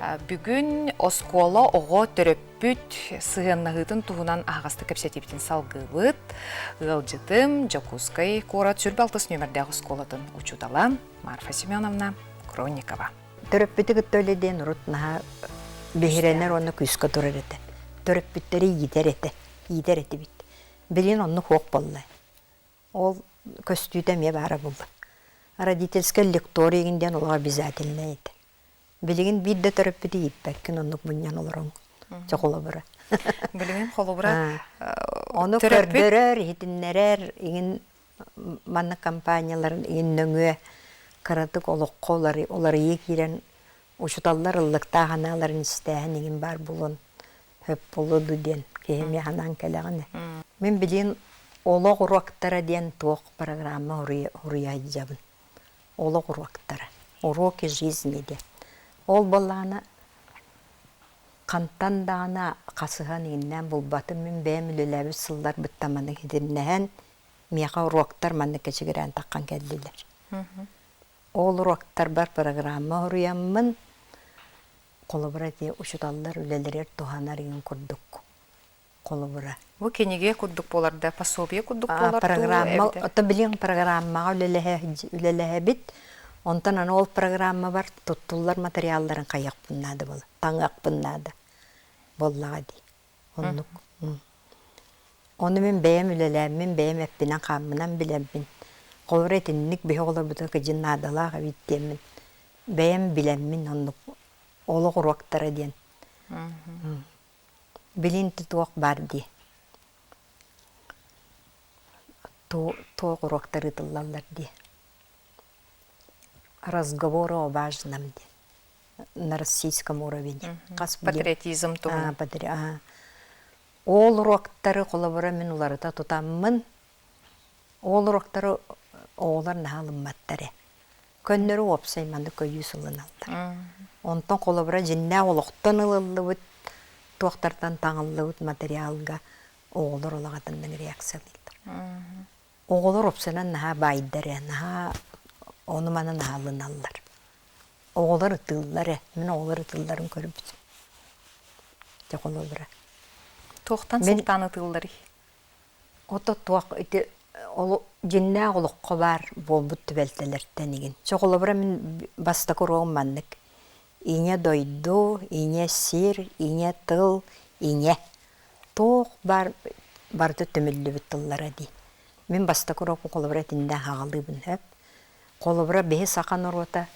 Бүгүн оскуола оҕо төрөппүт сыһыаннаһыытын туһунан аһаҕастык кэпсэтиибитин салгыыбыт. Ыалдьытым Дьокуускай куорат 26 нүөмэрдээх оскуолатын учуутала Марфа Семеновна Кронникова. Төрөппүтү кытта үлэ диэн урут наһаа биһирэнэр уонна күүскэ турар этэ. Төрөппүттэри иитэр этэ, иитэр этибит. Билигин оннук суох буолла. Ол көстүүтэ эмиэ баара буолла. Родительскай лекторий диэн олох обязательнай этэ. Билигин биир да төрөппүтү ииппэккин оннук мунньан олороҥ. Чэ холобура. Билигин холобура Ону көрдөрөр, иһитиннэрэр, игин маннык компанияларын игин нөҥүө кыратык олоххо уларыйыы киирэн учуталлар ыллыктаах анааларын истээһин игин баар буолуон хөп буолуо дуу диэн киһи эмиэ санаан кэлэҕин. Мин билигин олох уруоктара диэн туох программа уруйа сылдьабын. Олох уруоктара. Уроки жизни диэн. Ол буоллаҕына хантан даҕаны хасыһан иҥиннээн булбатым. Мин бэйэм үлэлээбит сылларбыттан маннык ситимнэһэн миэхэ уруоктар маннык кэчигирээн таххан кэллилэр. Ол уруоктарбар программа уруйаммын холобура ити учуталлар үлэлэригэр туһанар игин курдук холобура. Бу кинигэ курдук буолар да, пособие курдук буолар программа ото билиҥ программаҕа үлэлэһэбит. Онтон аны ол программабар туттуллар материалларын хайыахпын наада буола, таҥыахпын наада буоллаҕа дии. Оннук. Ону мин бэйэм үлэлээммин, бэйэм эппинэн-хааммынан билэммин, холобура итинник биһи оҕолорбутугар кыдьын наадалаах эбит диэммин, бэйэм билэммин оннук олох уруоктара диэн. Билин туох баар дии. Туох уруоктар ыытыллаллар дии. Разговор о важном диэн. На российском уровне. Хас патриотизм туһунан. Ол уруоктары холобура мин уларыта тутаммын, ол уруоктары оҕолор наһаа ылымматтар ээ. Көннөрү уопсай маннык көйүү сылыналлар. Онтон холобура дьиннээх олохтон ылыллыбыт, туохтартан таҥыллыбыт материалга оҕолор улаҕатыннык реакциялыыллар. Оҕолор уопсайынан наһаа баайдар ээ, наһаа ону-маны наһаа ылыналлар. Оҕолор ытыыллар ээ, мин оҕолор ытыылларын көрбүтүм. Дьэ холобура. Туохтан сылтаан ытыылларый? Ото туох ити ол дьиннээх олоххо баар буолбут түбэлтэлэртэн игин. Чэ холобура мин бастакы уруогум маннык. Ийэ дойду, ийэ сир, ийэ тыл, ийэ. Туох баар барыта түмүллүбүт тыллара дии. Мин бастакы уруокпун холобура итиннэ аҕалыыбын сөп. Холобура биһи саха норуота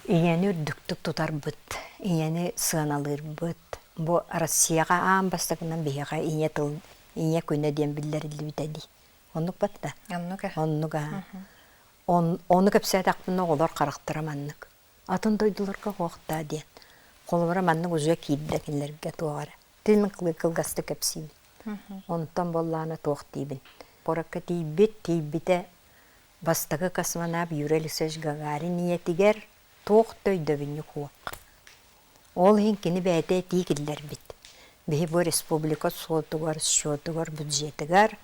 ийэни үрдүктүк тутарбыт, ийэни сыаналыырбыт. Бу Россияҕа аан бастакынан биһиэхэ ийэ тыл, ийэ күнэ диэн биллэриллибитэ дии. Оннук батта? Оннук ээ. Оннук аа. Ону кэпсээтэхпинэ оҕолор харахтара маннык. Атын дойдуларга суохтаа диэн. Холобура маннык уже киирдэ кинилэргэ туох эрэ. Тин кылгастык кэпсиибин. Онтон буоллаҕына туох диибин. Куоракка тиийбит, тиийбитэ Бастакы космонавт Юрий Алексеевич Гагарин ийэтигэр туох да өйдөбүнньүк суох. Ол иһин кини бэйэтэ этии киллэрбит. Биһи бу республика суотугар, счетугар, бюджетыгар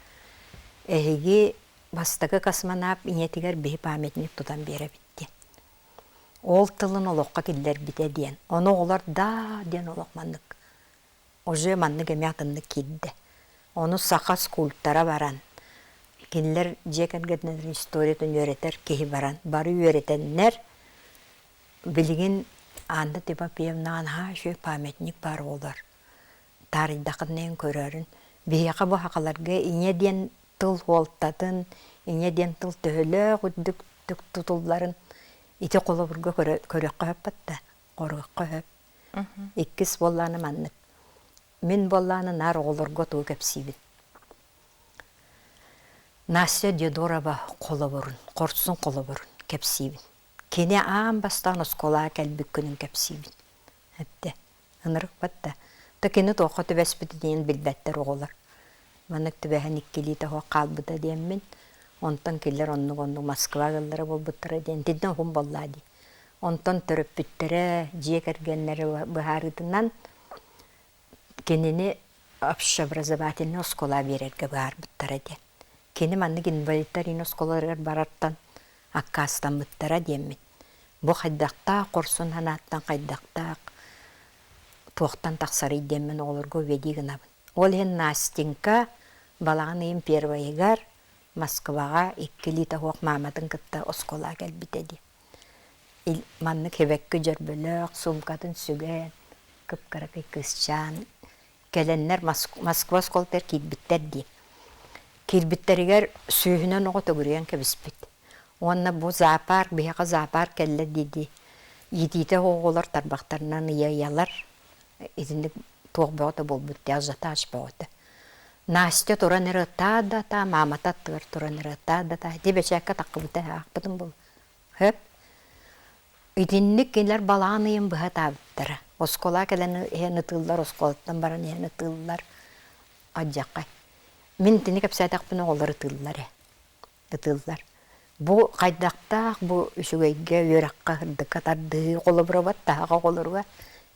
эһиги бастакы космонавт ийэтигэр биһи памятник тутан биэрэбит диэн. Ол тылын олоххо киллэрбитэ диэн. Ону оҕолор даа диэн олох маннык Уже маннык эмиэ атыннык киирдэ. Ону саха скульптора баран, кинилэр дьиэ кэргэннэрин историятын үөрэтэр киһи баран, бары үөрэтэннэр, билигин Анна Тимофеевнаҕа наһаа үчүгэй памятник баар буолар. Таарыйдаххытына эн көрөөрүн. Биһиэхэ бу сахаларга ийэ диэн тыл суолтатын, ийэ диэн тыл төһөлөөх үрдүктүк тутулларын ити холобурга көрүөххэ сөп батта, хоруохха сөп. Иккис буоллаҕына маннык. Мин буоллаҕына наар оҕолорго тугу кэпсиибин. Настя Диодорова холобурун, хорсун холобурун кэпсиибин. Кини аан бастаан оскуолаҕа кэлбит күнүн кэпсиибин. Эттэ. Ынырык батта. Та кини туохха түбэспитин диэн билбэттэр оҕолор. Маннык түбэһэн иккилии тоһуох хаалбыта диэммин, онтон кинилэр оннук-оннук Москва ыаллара буолбуттара диэн, итиннэ уһун буоллаа дии. Онтон төрөппүттэрэ, дьиэ кэргэннэрэ быһаарыытынан кинини общеобразовательнай оскуола биэрэргэ быһаарбыттара диэн. Кини маннык инвалидтар иин оскуолаларыгар барартан аккаастаммыттара диэммин. Бу хайдахтаах хорсун санааттан хайдахтаах. туохтан тахсарый диэммин оҕолорго үөдии гынабын. Ол иһин Настенька балаҕан ыйын первойыгар Москваҕа иккилии тоһуох мааматын кытта оскуолаҕа кэлбитэ дии. Маннык сибэкки дьөрбөлөөх, суумкатын сүгэн, кып-кыракый кыысчаан кэлэннэр Москва оскуолатыгар киирбиттэр дии. Киирбиттэригэр сүүһүнэн оҕо төгүрүйэн кэбиспит. Уонна бу зоопарк, биһиэхэ зоопарк кэллэ дии-дии иитиитэ оҕолор тарбахтарынан ыйа-ыйалар. Итинник туох бөҕөтө буолбут дии, ажиотаж бөҕөтө. Настя туран эрэ ытаа да ытаа, маамата аттыгар туран эрэ ытаа да ытаа. Ити бэчээккэ таххыбыта аахпытым буолуо. Сөп. Итинник кинилэр балаҕан ыйын быһа ытаабыттара. Оскуола кэлэн иһэн ытыыллар, оскуолаттан баран иһэн ытыыллар. Алдьархай. Мин итини кэпсээтэхпинэ оҕолор ытыыллар ээ. Ытыыллар. Бу хайдахтаах бу үчүгэйгэ, үөрэххэ, сырдыкка тардыһыы холобура таһаҕа оҕолоругар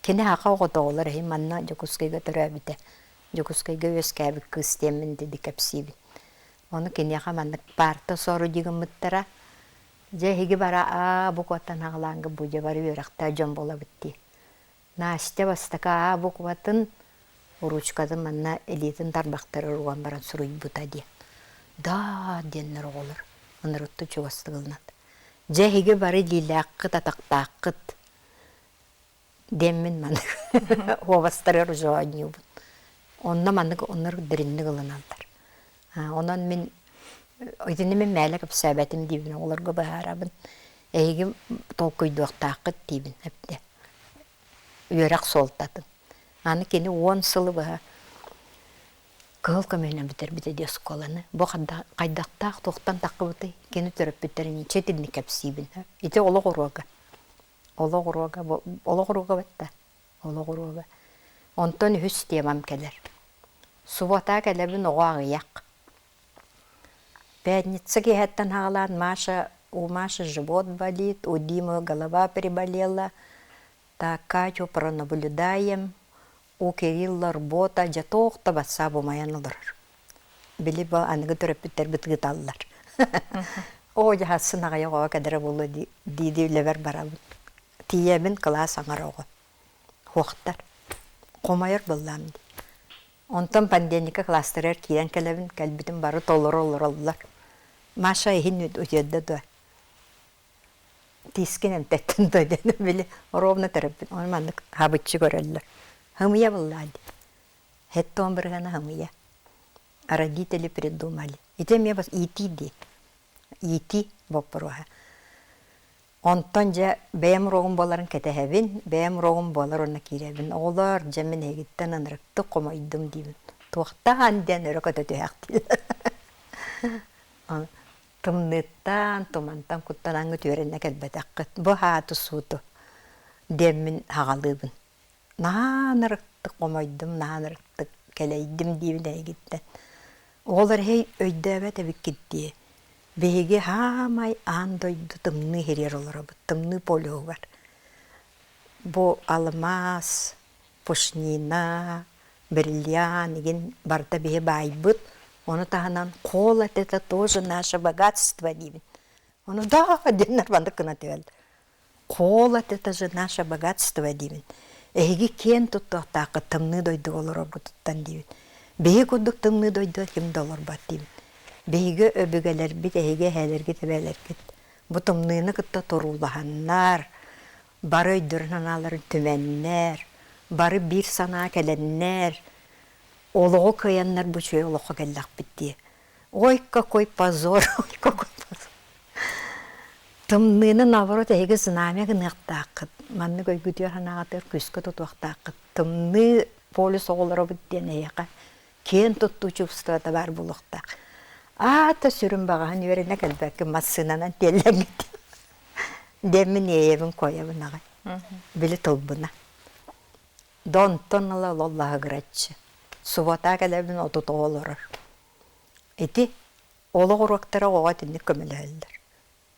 кини аха оҕото оҕолор иһин манна Дьокуускайга төрөөбүтэ. Дьокуускайга үөскээбит кыыс диэммин ити кэпсиибин. Ону киниэхэ маннык паарта сору дии гыммыттара. Дьэ эһиги бара аа букваттан аҕалааҥҥыт бу дьэ бары үөрэхтээх дьон буолабыт дии. Настя бастакы аа букватын ручкатын манна илиитин тарбахтары уган баран суруйбута диэн. Да диэннэр оҕолор ынырыттыы чугастык ылынат. Дьэ эһиги бары илиилээххит атахтааххыт диэммин маннык уобастарыгар уже оонньуубун. Онно маннык оннор дириҥник ылыналлар. Онон мин итини мин мээлэ кэпсээбэтим диибин, оҕолорго быһаарабын. Эһиги толкуйдуохтааххыт диибин эптэ. Үөрэх суолтатын. Аны кини 10 сылы быһа кыһыл көмүһүнэн бүтэрбитэ дии оскуоланы. Бу хайдахтаах туохтан таххыбытый? Кини төрөппүттэрин иччи итинник кэпсиибин. Ити олох уруога. Олох уруога, олох уруога батта. Олох уруога. Онтон үһүс темам кэлэр. Суббота кэлэбин оҕо аҕыйах. Пятница киэһэттэн хаалаан Маша, у Маши живот болит, у Димы голова приболела, так Катю пронаблюдаем, у Кирилла работа, дьэ туох да батсаап умайан олорор. Били бу аныгы төрөппүттэрбит ыыталлар. Оо, дьаһассын аҕай оҕо кэдэрэ буолуо дии-дии үлэбэр барабын. Тиийэбин кылаас аҥара оҕо. Хуохтар. Хомойор буоллаам дии. Онтон понедельникка класстарыгар киирэн кэлэбин, кэлбитим бары толору олороллор. Маша иһин утуйда дуо? Тиискин эмтэттин дуо диэн били ровно төрөппүт. Ону маннык хабыччы көрөллөр. Хымыйа буллаа дии. Хеттон бырыһана хымыйа. Родители придумали. Ити эмиэ бас иитии дии. Иитии боппуруоһа. Онтон дьэ бэйэм уруогум буоларын кэтэһэбин, бэйэм уруогум буолар уонна киирэбин. Оҕолоор, дьэ мин эһигиттэн ынырыктык хомойдум диибин. Туохтаан диэн өрө көтө түһээхтииллэр. Тымныыттан, тумантан куттанаҥҥыт үөрэнэ кэлбэтэххит. Бу ааты-сууту диэммин аҕалыыбын. Наһаа ынырыктык хомойдум, наһаа ынырыктык кэлэйдим диибин эһигиттэн. Оҕолор эһэй өйдөөбөт эбиккит дии. Биһиги хаамай аан дойду тымныы иһиригэр олоробут, тымныы полюһугар. Бу алмаас, пушнина, бриллиант игин барыта биһи баайбыт. Ону таһынан холод это тоже наше богатство диибин. Ону да диэннэр маннык гына түһэллэр. Холод это же наше богатство диибин. Эһиги киэн туттуохтааххыт тымныы дойдуга олороргутуттан диибин. Биһи курдук тымныы дойдуга ким да олорбот диибин. Биһиги өбүгэлэрбит, эһиги эһээлэргит, эбээлэргит бу тымныыны кытта туруулаһаннар, бары өйдөрүн-санааларын түмэннэр, бары биир санаа кэлэннэр, олоҕу кыайаннар бу үчүгэй олоххо кэллэхпит дии. Ой, какой позор, ой, какой позор. Тымныыны наоборот эһиги знамя гыныахтааххыт. Маннык өйгүтүөр санааҕытыгар күүскэ тутуохтааххыт. Тымныы полюс оҕолоробут диэн эһиэхэ киэн туттуу чувствота баар буолуохтаах. Аата сүрүн баҕаһын үөрэнэ кэлбэккин массыынанан тиэллэҥҥит диэммин иэйэбин куойабын аҕай. Били тылбына. Да онтон ыла лоллаһыгыраччы. Суббота кэлэбин 30 оҕо олорор. Ити олох уруоктара оҕоҕо итинник көмөлөһөллөр.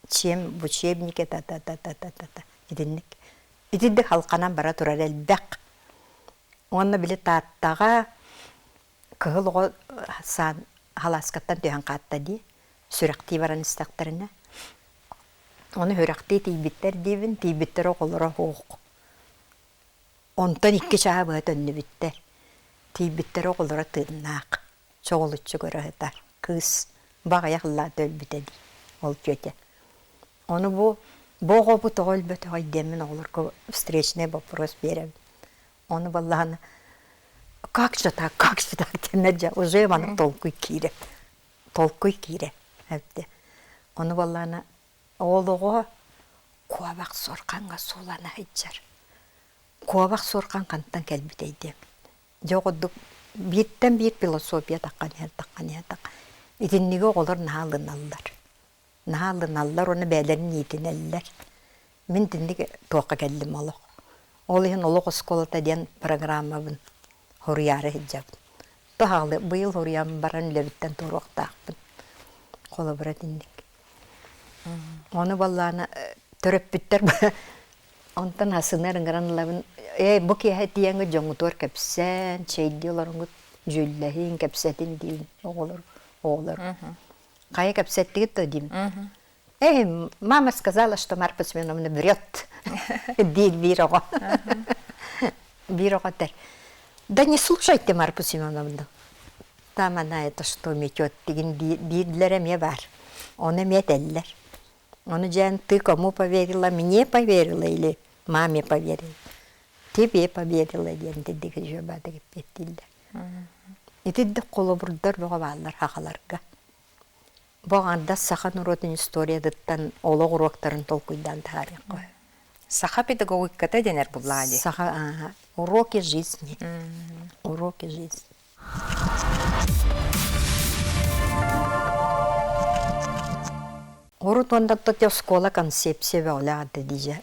Чем в учебнике та-та-та-та-та-та итинник. Итинник халханан бара турар элбэх. Уонна били Тааттаҕа кыһыл оҕо саан халааскаттан түһэн хаатта дии. Сүрэхтии баран истэхтэринэ. Ону сүрэхтии тиийбиттэр диибин, тиийбиттэр оҕолоро суох. Онтон икки чааһы быһа төннүбүттэр. Тиийбиттэрэ оҕолоро тыыннаах, чоҕулуччу көрө сытар. Кыыс баҕайах ыллаата өлбүтэ дии, ол тетя. Ону бу бу оҕобут тоҕо өлбөтөҕөй диэммин оҕолорго встречный вопрос биэрэбин. Ону баллаһана как же так, как же так диэннэр дьэ уже маннык толкуй киирэр. Толкуй киирэр эбитэ. Ону баллаана ол оҕо куобах суорҕаҥҥа суулана сылдьар. Куобах суорҕан хантан кэлбитэй диэн. Дьэ курдук бииртэн биир философия таххан иһэр, таххан иһэр, таххан. Итинниги оҕолор наһаа ылыналлар. Наһаа ылыналлар уонна бэйэлэрин иитинэллэр. Мин итинник туохха кэллим олох. Ол иһин олох оскуолата диэн программабын хоруйаары сылдьабын. Туһаҕалыы быйыл хоруйан баран үлэбиттэн туоруохтаахпын. Холобура итинник. Ону баллаана төрөппүттэр онтон асынар ыҥыран ылабын ээ бу киэһэ тиийэҥҥит дьоҥҥутугар кэпсээн чэйдии олороҥҥут дьүүллэһиҥ кэпсэтин диибин оҕолор оҕолор хайа кэпсэттигит да диим Эй, мама сказала, что Марфа Семеновна врет, диир биир оҕо. Биир оҕо этэр. Да не слушайте Марфу Семеновну. Там она это что метет деген дииллэр эмиэ баар. Ону эмиэ этэллэр. Ону дьээн ты кому поверила, мне поверила или маме поверила? Тебе поверила диэн дидик жобаатык эппиэттииллэр. Итинник холобурдар бөҕө бааллар сахаларга. Бу аҥардас саха норуотун историятыттан олох уруоктарын толкуйдаан таһаарыахха сөп. Саха педагогиката дэнэр буллаа дии. Саха уроки жизни. Уроки жизни. Урут уонна оскуола концепция бөҕөлөөх этэ диже.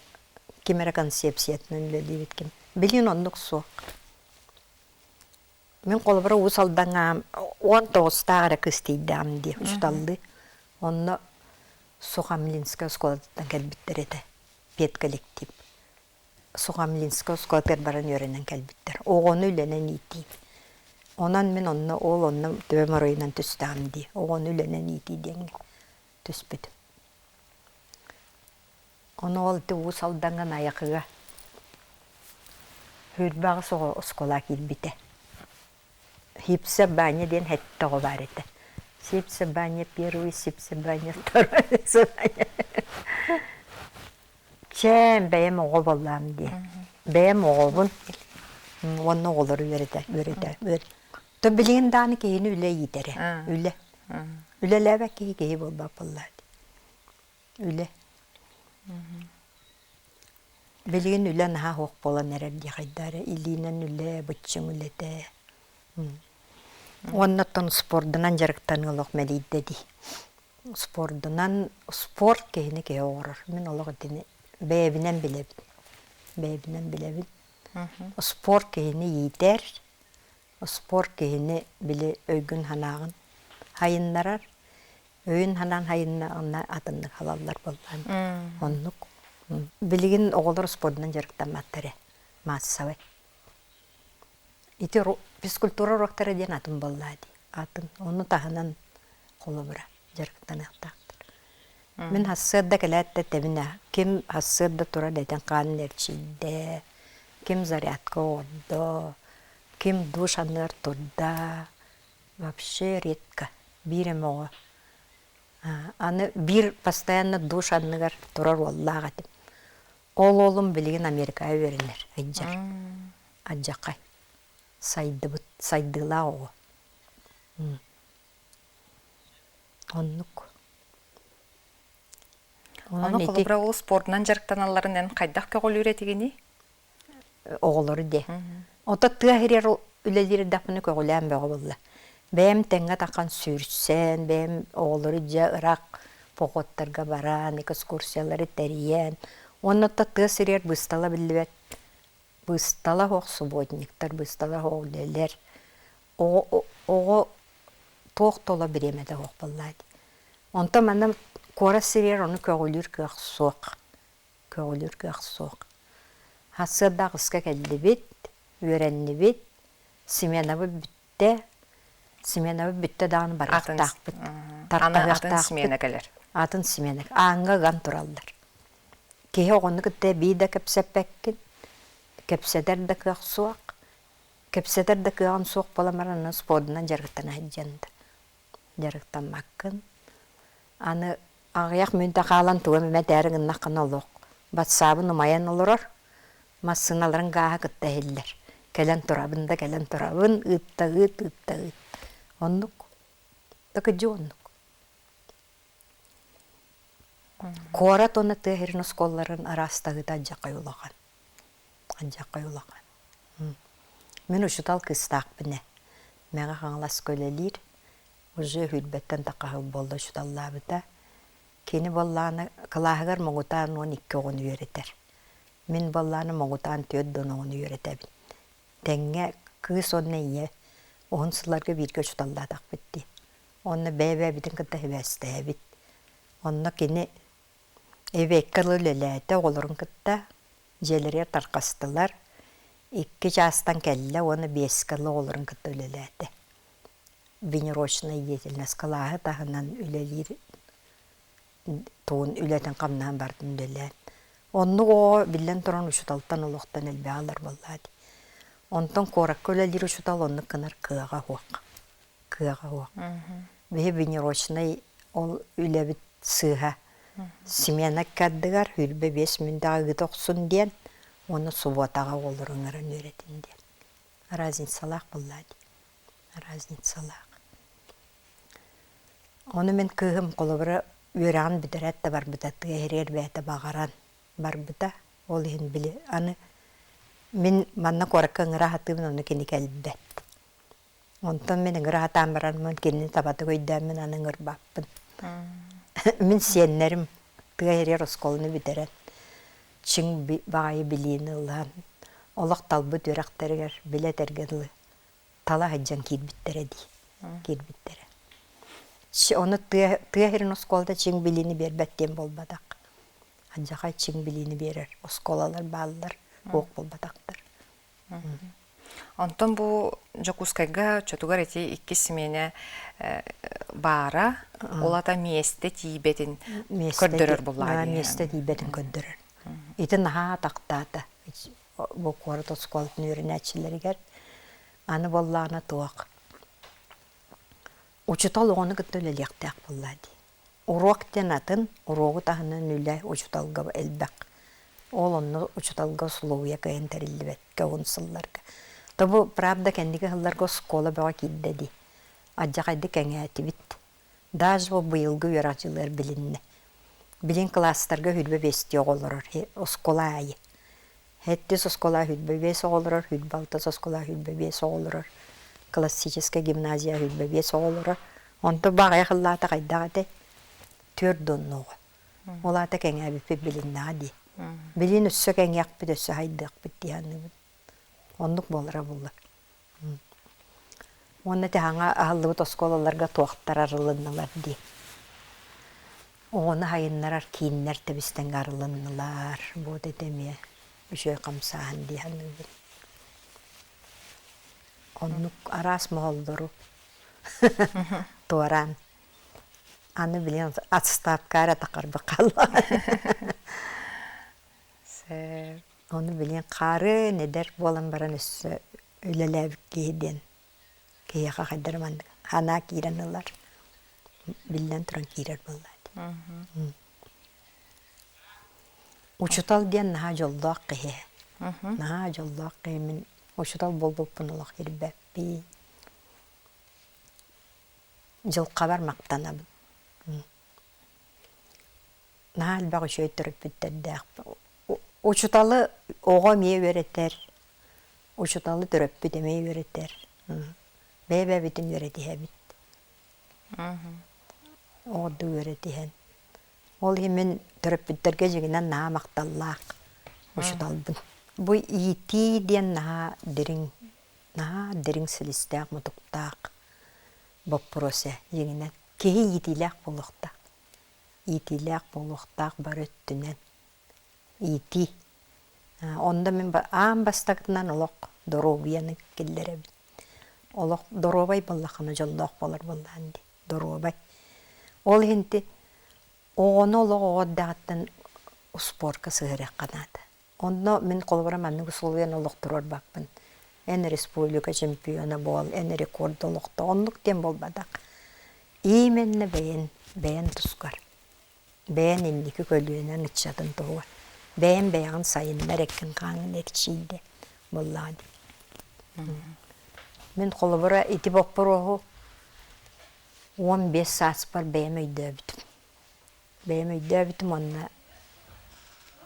Ким эрэ концепциятынан үлэлиибит ким. Билигин оннук суох. Мин холобура Уус Алдаҥҥа 19-таах эрэ кыыс тиийдэҕим дии, учууталлыы. Онно Сухомлинскай оскуолатыттан кэлбиттэр этэ, педколлектив. Сухомлинскай оскуолатыгар баран үөрэнэн кэлбиттэр. Оҕону үлэнэн иитии. Онон мин онно ол онно төбөм оройунан түстэҕим дии. Оҕону үлэнэн иитии диэҥҥэ түспүтүм. Ону ол ити Уус Алдаҥҥа Найахыга 28 оҕо оскуола киирбитэ. Сипсэ Баня диэн сэттэ оҕо баар этэ. Сипсэ Баня первый, Сипсэ Баня второй, Чээн бэйэм оҕо буоллаам дии. Бэйэм оҕобун уонна оҕолору үөрэтэ үөрэтэ То билигин даҕаны киһини үлэ иитэрэ. Үлэ. Үлэлээбэт киһи киһи буолбат буоллаа дии. Үлэ. Билигин үлэ наһаа суох буолан эрэр дии хайдах эрэ илиинэн үлэ, быччыҥ үлэтэ. Уонна оттон спордунан дьарыктаныы олох мэлийдэ дии. Спордунан спорт киһини киһи оҥорор. Мин олох итини бэйэбинэн билэбин. Бэйэбинэн билэбин. Спорт киһини иитэр, спорт киһини били өйгүн-санааҕын сайыннарар, өйүн-санаан сайыннаҕына атыннык халаллар буоллаан. Оннук. Билигин оҕолор спордунан дьарыктамматтар ээ, маассабай. Ити физкультура уруоктара диэн атын буоллаа дии. Атын. Ону таһынан холобура дьарыктаныахтаахтар. Мин сарсыарда кэлээт да этэбин ээ, ким сарсыарда туран этин-хаанын эрчийдэ, ким зарядка оҥордо, ким душ анныгар турда, вообще редко биир эмэ оҕо аны биир постоянно душ анныгар турар уоллаах этим ол уолум билигин Америкаҕа үөрэнэр сылдьар алдьархай сайдыбыт сайдыылаах оҕо оннук Ону холобура ол спордунан дьарыктаналларын эн хайдах көҕүлүүр этигиний? оҕолору диэ. Ото тыа сиригэр үлэлиир эрдэхпинэ көҕүлээн бөҕө буолла. Бэйэм тэҥҥэ таххан сүүрсэн, бэйэм оҕолору дьэ ыраах походтарга баран, экскурсиялары тэрийэн, уонна ото тыа сиригэр быыстала биллибэт быыстала суох субботниктар, быыстала суох үлэлэр. Оҕо оҕо туох да оло бириэмэтэ суох буоллаа дии. Онтон манна куорат сиригэр ону көҕүлүүр кыах суох. көҕүлүүр кыах суох. Сарсыарда аҕыска кэллибит, үөрэннибит, сменабыт бүттэ, сменабыт бүттэ даҕаны барыахтаахпыт, атын смена кэлэр. Атын смена. Ааҥҥа ыган тураллар. Киһи оҕону кытта эбии да кэпсэппэккин. Кэпсэтэр да кыах суох. Кэпсэтэр да кыаҕым суох буолан баран аны спордунан дьарыктана сылдьан да дьарыктаммаккын. Аны аҕыйах мүнүүтэ хаалан тугу эмэ этээри гыннаххына олох батсаабын умайан олорор, массыыналарын гааһа кытта иһиллэр. Кэлэн турабын да кэлэн турабын, ыыт да ыыт, ыыт да ыыт. Оннук. Такыдьы оннук. Куорат уонна тыа сирин оскуолаларын араастаһыыта алдьархай улахан. Алдьархай улахан. Мин учуутал кыыстаахпын ээ. Мэҥэ Хаҥаласка үлэлиир. Уже сүүрбэттэн тахха сыл буолла учууталлаабыта. Кини буоллаҕына кылааһыгар муҥутаан 12 оҕону үөрэтэр. Мин буоллаҕына муҥутаан 40 оҕону үөрэтэбин. Тэҥҥэ кыыс уонна ийэ уһун сылларга бииргэ учууталлаатахпыт дии. Уонна бэйэ-бэйэбитин кытта сибээстэһэбит. Онно кини эбиэккэ дылы үлэлээтэ оҕолорун кытта, дьиэлэригэр тарҕастылар. Икки чаастан кэллэ уонна биэскэ дылы оҕолорун кытта үлэлээтэ. Внеурочная деятельность кылааһы таһынан үлэлиир тугун үлэтин-хамнаһын барытын үлэлээн. Оннук оҕо биллэн туран учууталтан олохтон элбэҕи ылар буоллаҕа дии. Онтон куоракка үлэлиир учуутал оннук гынар кыаҕа суох. Кыаҕа суох. Биһи внеурочнай ол үлэбит сыыһа. Смена ыккардыгар 25 мүндэҕэ ыыта охсун диэн уонна субуотаҕа оҕолору ыҥыран үөрэтин диэн. Разницалаах буоллаа дии. Разницалаах. Ону мин кыыһым холобура үөрэҕин бүтэрээт да барбыта, тыа иһигэр бэйэтэ баҕаран барбыта. Ол иһин били аны мин манна куоракка ыҥыра сатыыбын, ону кини кэлбэт. Онтон мин ыҥыра сатаан бараммын кинини табатык өйдөөммүн аны ыҥырбаппын. Мин сиэннэрим тыа иһигэр оскуоланы бүтэрэн, чиҥ баҕайы билиини ылан, олох талбыт үөрэхтэригэр билэ этэргэ дылы тала сылдьан киирбиттэрэ дии киирбиттэрэ. Ону тыа тыа сирин оскуолата чиҥ билиини биэрбэт диэн буолбатах. Алдьархай чиҥ билиини биэрэр оскуолалар бааллар, суох буолбатахтар. Онтон бу Дьокуускайга оччотугар ити иккис симиэнэ баара, ол ата миэстэ тиийбэтин көрдөрөр буоллаҕа дии. Миэстэ тиийбэтин көрдөрөр. Ити наһаа атахтаата. Бу куорат оскуолатын үөрэнээччилэригэр аны буоллаҕына туох учуутал оҕону кытта үлэлиэхтээх буоллаа дии. Уруок диэн атын, уруогу таһынан үлэ учууталга элбэх. Ол онно учууталга условия кыайан тэриллибэккэ уһун сылларга. То бу правда кэнники сылларга оскуола бөҕө киирдэ дии. Алдьархайдык кэҥээтибит. Даже бу быйылгы үөрэх дьылыгар билиннэ. Билин кылаастарга хүрбэ биэстии оҕо олорор оскуола аайы. Сэттис оскуола 25 оҕо олорор, 26 оскуола 25 оҕо олорор, классическай гимназия 25 оҕо олорор. Онто бу аҕыйах ыллаата хайдах этэй? Түөрт уонна оҕо. Ол аата кэҥээбиппит билиннэҕэ дии. Билин өссө кэҥиэхпит, өссө хайдыахпыт дии саныыбын. Оннук буолара буоллар. Уонна тиһаҥа аһыллыбыт оскуолаларга туохтар арылыннылар дии. Оҕону сайыннарар кииннэр тэбис-тэҥҥэ арылыннылар. Вот это эмиэ үчүгэй хамсааһын дии саныыбын. Оннук араас моһоллору туораан аны билигин отставка эрэ тахарбыт хаалла. Ону билигин хаарын эдэр буолан баран өссө үлэлээбит киһи диэн киһиэхэ хайдах маннык санаа киирэн ылар, биллэн туран киирэр буоллаа дии. Учуутал диэн наһаа дьоллоох киһи. Наһаа дьоллоох киһи мин учуутал буолбуппун олох ирбэппин. Дьылҕабар махтанабын. Наһаа элбэх үчүгэй төрөппүттэрдээх. Учууталы оҕо эмиэ үөрэтэр, учууталы төрөппүт эмиэ үөрэтэр. Бэйэ-бэйэбитин үөрэтиһэбит. Оҕордуу үөрэтиһэн. Ол иһин мин төрөппүттэргэ дьиҥинэн наһаа махталлаах учууталбын. Бу иитии диэн наһаа дириҥ, наһаа дириҥ силистээх-мутуктаах боппуруос ээ дьиҥинэн. Киһи иитиилээх буолуохтаах. Иитиилээх буолуохтаах бары өттүнэн. Иитии. Онно мин аан бастакытынан олох доруобуйаны киллэрэбин. Олох доруобай буоллаххына дьоллоох буолар буоллаҕын дии. Доруобай. Ол иһин ити оҕону олох оҕо эрдэҕиттэн успуорка сыһыарыахха наада. Онно мин холобура маннык условияны олохторорбаппын. Эн республика чемпиона буол, эн рекорд олохто. Оннук диэн буолбатах. Именно бэйэн, бэйэн тускар. Бэйэн инники көлүөнэҥ ыччатын туһугар. Бэйэн бэйэҕин сайыннар эккин-хааҥҥын эрчийдэ буоллаҕа дии. Мин холобура ити боппуруоһу 15 сааспар бэйэм өйдөөбүтүм. Бэйэм өйдөөбүтүм уонна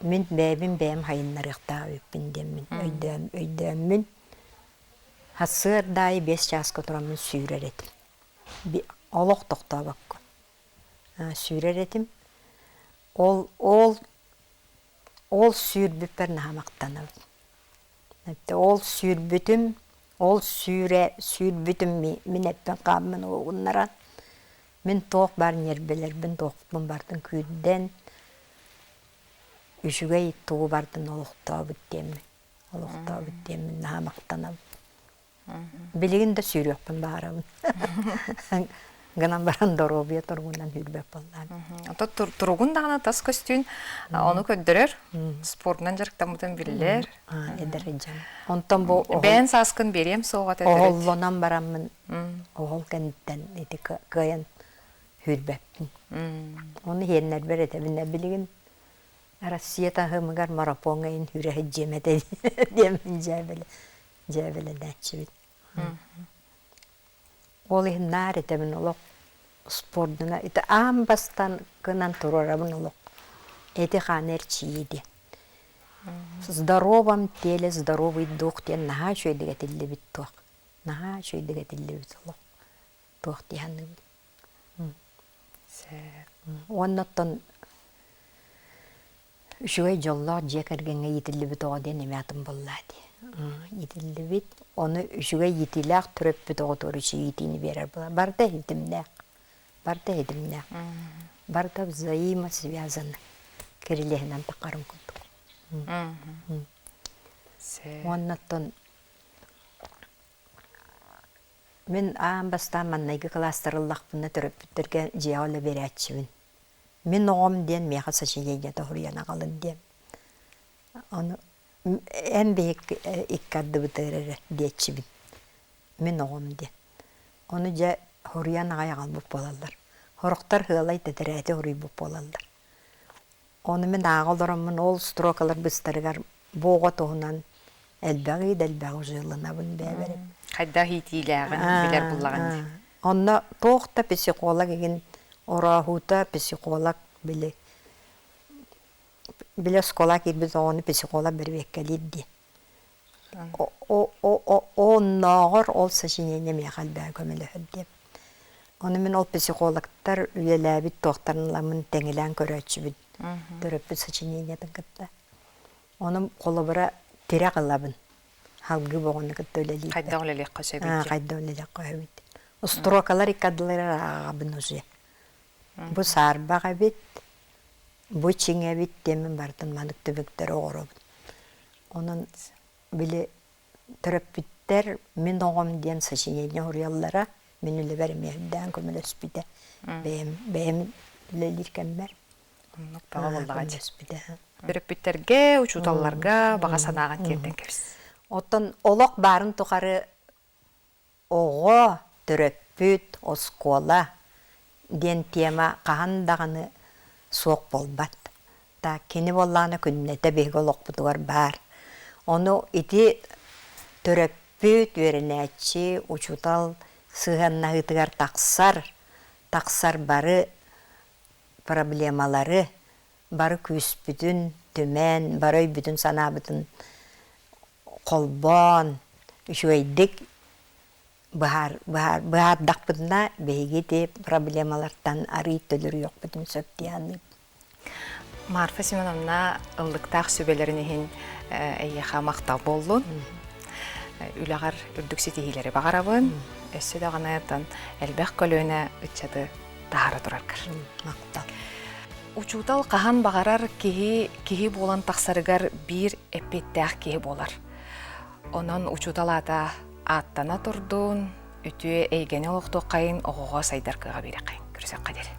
мин бэйэбин бэйэм хайыннарыахтаах эбиппин диэммин өйдөөн өйдөөммүн сарсыарда аайы биэс чааска тураммын сүүрэр этим. Олох тохтообокко сүүрэр этим. Ол ол ол сүүрбүппэр наһаа махтанабын. Ол сүүрбүтүм, ол сүүрэ сүүрбүтүм мин эппин-хааммын уһугуннаран, мин туох баар ньиэрбэлэрбин туохпун барытын күүрдэн, үчүгэй тугу барытын олохтообут диэммин, олохтообут диэммин наһаа махтанабын. Билигин да сүүрүөхпүн баҕарабын. Гынан баран доруобуйа туругунан сүүрбэт буоллаҕым. Ото туругун даҕаны тас көстүүн ону көрдөрөр, спордунан дьарыктаммытын биллэр. Эдэр дьон. Онтон бу бэйэн сааскын биэриэм суоҕа этэ. Оһоллонон бараммын оһол кэнниттэн ити кыайан сүүрбэппин. Ону иһиэннэрбэр этэбин билигин Россия таһымыгар марафоҥҥа иһин сүүрэ сылдьыам этэ диэммин дьээбэлэ дьээбэлэнээччибин. Ол иһин наар этэбин олох спордуна ити аан бастаан гынан туруорабын олох эти-хааны эрчийии диэн. В здоровом теле здоровый дух диэн наһаа үчүгэйдик этиллибит туох. Наһаа үчүгэйдик этиллибит олох туох дии саныыбын. Уонна оттон Үчүгэй дьоллоох дьиэ кэргэҥҥэ иитиллибит оҕо диэн эмиэ атын буоллаа дии. Иитиллибит, ону үчүгэй иитиилээх төрөппүт оҕотугар үчүгэй иитиини биэрэр буолар. Барыта иһитимнээх, барыта иһитимнээх. Барыта взаимосвязаны кирилиэһинэн таххарын курдук. Уонна оттон мин аан бастаан маннайгы кылаастар ыллахпына төрөппүттэргэ дьиэҕэ үлэ биэрээччибин. Мин оҕом диэн миэхэ сочинениета суруйан аҕалын диэн. Ону эн биһик икки ардыбытыгар эрэ диэччибин. Мин оҕом диэн. Ону дьэ суруйан аҕай аҕалбыт буолаллар. Сорохтор сыалай тэтэрээти суруйбут буолаллар. Ону мин ааҕа олороммун ол строкалар быстарыгар бу оҕо туһунан элбэҕи да элбэҕи уже ылынабын бэйэбэр. Хайдах иитиилээҕин билэр буллаҕын дии. Онно туох да психолог игин орооһуута психолог били били оскуола киирбит оҕону психолог бэрэбиэркэлиир дии. Оннооҕор ол сочинение миэхэ элбэҕи көмөлөһөр диэн. Ону мин ол психологтар үлэлээбит туохтарын ыламмын тэҥилээн көрөөччүбүн төрөппүт сочинениетын кытта. Ону холобура тирэх ылабын. Салгыы оҕону кытта үлэлиир. Хайдах үлэлиэххэ сөбүй диэн. Хайдах үлэлиэххэ сөбүй диэн. Строкалар икки ардыларыгар ааҕабын уже. Бу саарбах эбит, бу чиҥ эбит диэммин барытын маннык түбүктэри оҥоробун. Онон били төрөппүттэр мин оҕом диэн сочинение суруйаллара мин үлэбэр эмиэ үрдээн көмөлөспүтэ. Бэйэм бэйэм үлэлиир кэммэр. Оннук баҕа буоллаҕа дии. Төрөппүттэргэ, учууталларга баҕа санааҕын тиэрдэн кэбис. Оттон олох баарын тухары оҕо, төрөппүт, оскуола диэн тема хаһан даҕаны суох буолбат. Так, кини буоллаҕына күннэтэ биһиги олохпутугар баар. Ону ити төрөппүт, үөрэнээччи, учуутал сыһыаннаһыытыгар тахсар, тахсар бары проблемалары бары күүспүтүн түмэн, бары өйбүтүн-санаабытын холбоон, үчүгэйдик быһаар, быһаар, быһаардахпытына биһиги ити проблемалартан арыый төлөрүйүөхпүтүн сөп дии саныыбын. Марфа Семеновна ыллыктаах сүбэлэрин иһин эйиэхэ махтал буоллун. Үлэҕэр үрдүк ситиһиилэри баҕарабын. Өссө даҕаны элбэх көлүөнэ ыччаты таһаара тураргар. Махтал. Учуутал хаһан баҕарар киһи киһи буолан тахсарыгар биир эппиэттээх киһи буолар. Онон учуутал аата ааттана турдун, үтүө эйгэни олохтуоххайын, оҕоҕо сайдар кыаҕа биэрэххайын. Көрсөххө диэри.